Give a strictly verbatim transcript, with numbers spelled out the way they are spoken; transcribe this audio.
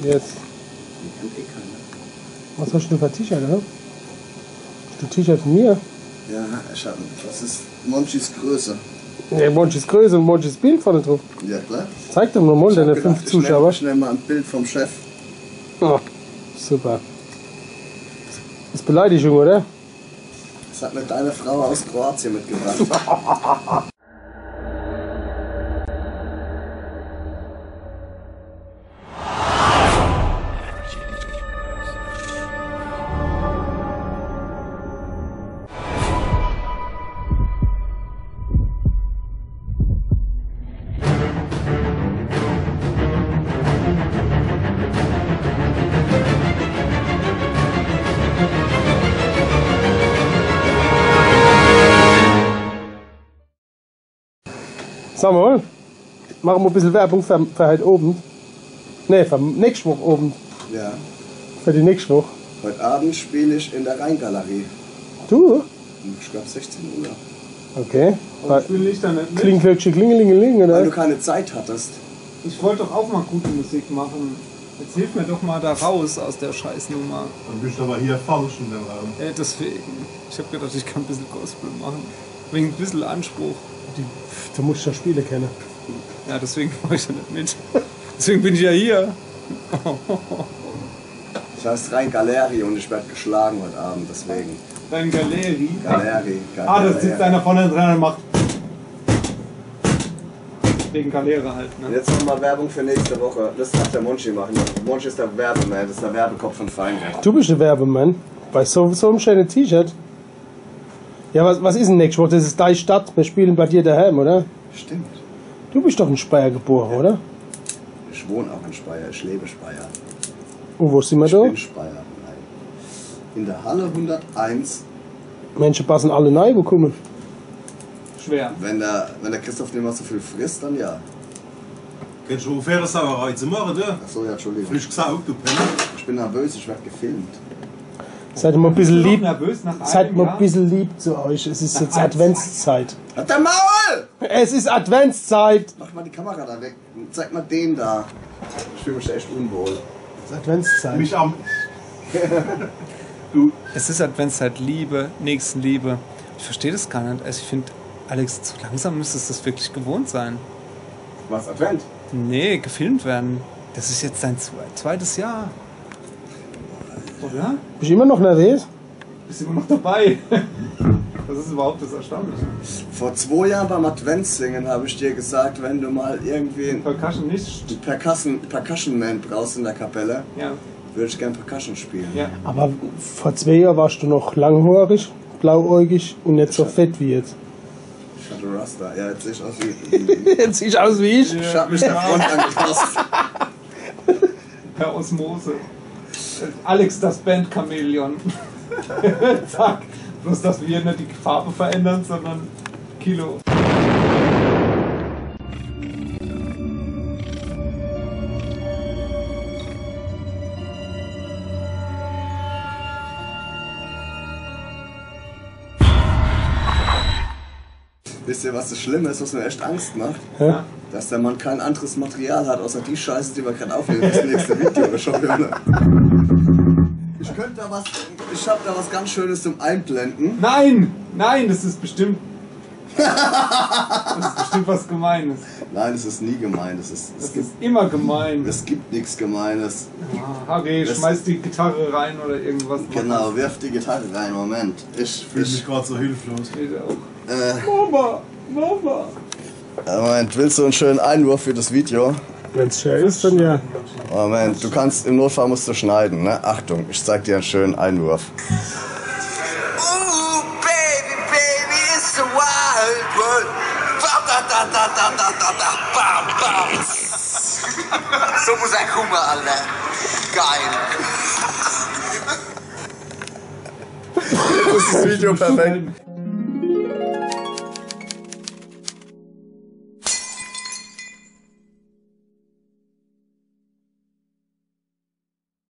Jetzt. Die kennt eh keiner. Was hast du für ein T-Shirt, oder? Hast du ein T-Shirt von mir? Ja, ich hab, das ist Monchis Größe. Ja, Monchis Größe und Monchis Bild vorne drauf. Ja, klar. Zeig doch mal, mal deine fünf Zuschauer. Ich hab gedacht, ich nehm, ich nehm mal ein Bild vom Chef. Oh, super. Ist Beleidigung, oder? Das hat mir deine Frau aus Kroatien mitgebracht. Sag mal, machen wir ein bisschen Werbung für, für heute Abend. Nee, für nächste Woche Abend. Ja. Für die nächste Woche. Heute Abend spiele ich in der Rheingalerie. Du? Ich glaube sechzehn Uhr. Okay. Aber ich spiele nicht damit mit. Klingglöckchen, klingelingeling, oder? Weil du keine Zeit hattest. Ich wollte doch auch mal gute Musik machen. Jetzt hilf mir doch mal da raus aus der Scheißnummer. Dann bist du aber hier falsch in dem Raum. Äh, deswegen. Ich habe gedacht, ich kann ein bisschen Gospel machen. Wegen ein bisschen Anspruch. Die, du musst ja spielen können. Ja, deswegen mache ich ja nicht mit. Deswegen bin ich ja hier. Das heißt Rheingalerie und ich werde geschlagen heute Abend, deswegen. Rheingalerie? Galerie, ah, da sitzt einer vorne dran und macht wegen Galerie halt, ne? Jetzt nochmal Werbung für nächste Woche. Das darf der Monchi machen. Monchi ist der Werbemann, das ist der Werbekopf von Feinripp. Du bist der Werbemann. Bei so, so einem schönen T-Shirt. Ja, was, was ist denn nächste Woche? Das ist deine Stadt. Wir spielen bei dir daheim, oder? Stimmt. Du bist doch in Speyer geboren, oder? Ich wohne auch in Speyer, ich lebe Speyer. Und wo sind wir da? Ich bin Speyer, nein. In der Halle hunderteins. Mensch, passen alle rein, wo kommen? Schwer. Wenn der, wenn der Christoph nicht mehr so viel frisst, dann ja. Kennst du aufhören, Sauerei zu machen, du? Ach so, ja, Entschuldigung. Frisch gesagt, du Penner. Ich bin nervös, ich werde gefilmt. Seid mal ein bisschen lieb, seid mal ein bisschen lieb zu euch. Es ist jetzt Adventszeit. Halt dein Maul! Es ist Adventszeit! Mach mal die Kamera da weg. Zeig mal den da. Ich fühle mich echt unwohl. Es ist Adventszeit. Mich am. Du. Es ist Adventszeit, Liebe, Nächstenliebe. Ich verstehe das gar nicht. Also ich finde, Alex, so langsam müsste es das wirklich gewohnt sein. Was, Advent? Nee, gefilmt werden. Das ist jetzt dein zwe-, zweites Jahr. Oder? Bist du immer noch nervös? Bist immer noch dabei. Das ist überhaupt das Erstaunliche. Vor zwei Jahren beim Adventssingen habe ich dir gesagt, wenn du mal irgendwie einen Percussion nicht. Percussion, Percussion Man brauchst in der Kapelle, ja, würde ich gern Percussion spielen. Ja. Aber vor zwei Jahren warst du noch langhaarig, blauäugig und nicht so fett wie jetzt. Ich hatte Rasta. Ja, jetzt sehe ich aus wie, wie, wie. Jetzt siehst du aus wie ich. Ich habe mich der Front angepasst. Per Osmose. Alex, das Bandchamäleon. Zack. Bloß, dass wir nicht die Farbe verändern, sondern Kilo. Wisst ihr, was das Schlimme ist, was mir echt Angst macht? Hä? Dass der Mann kein anderes Material hat, außer die Scheiße, die wir gerade aufnehmen, das nächste Video. Schon wieder. Ich könnte da was, ich habe da was ganz Schönes zum Einblenden. Nein! Nein, das ist bestimmt, das ist bestimmt was Gemeines. Nein, es ist nie gemein. Es ist, es gibt, ist immer gemein. Es gibt nichts Gemeines. Ja, Harry, schmeiß die Gitarre rein oder irgendwas. Genau, wirf die Gitarre rein. Moment. Ich fühle mich gerade so hilflos. Geht auch. Äh, Mama, Mama. Moment, willst du einen schönen Einwurf für das Video? Wenn's schön ist, dann ja. Moment, du kannst, im Notfall musst du schneiden, ne? Achtung, ich zeig dir einen schönen Einwurf. Ooh, baby, baby, it's a wild world. Bam, da, da, da, bam, bam. So muss er kommen, Alter. Geil. Jetzt ist das Video perfekt.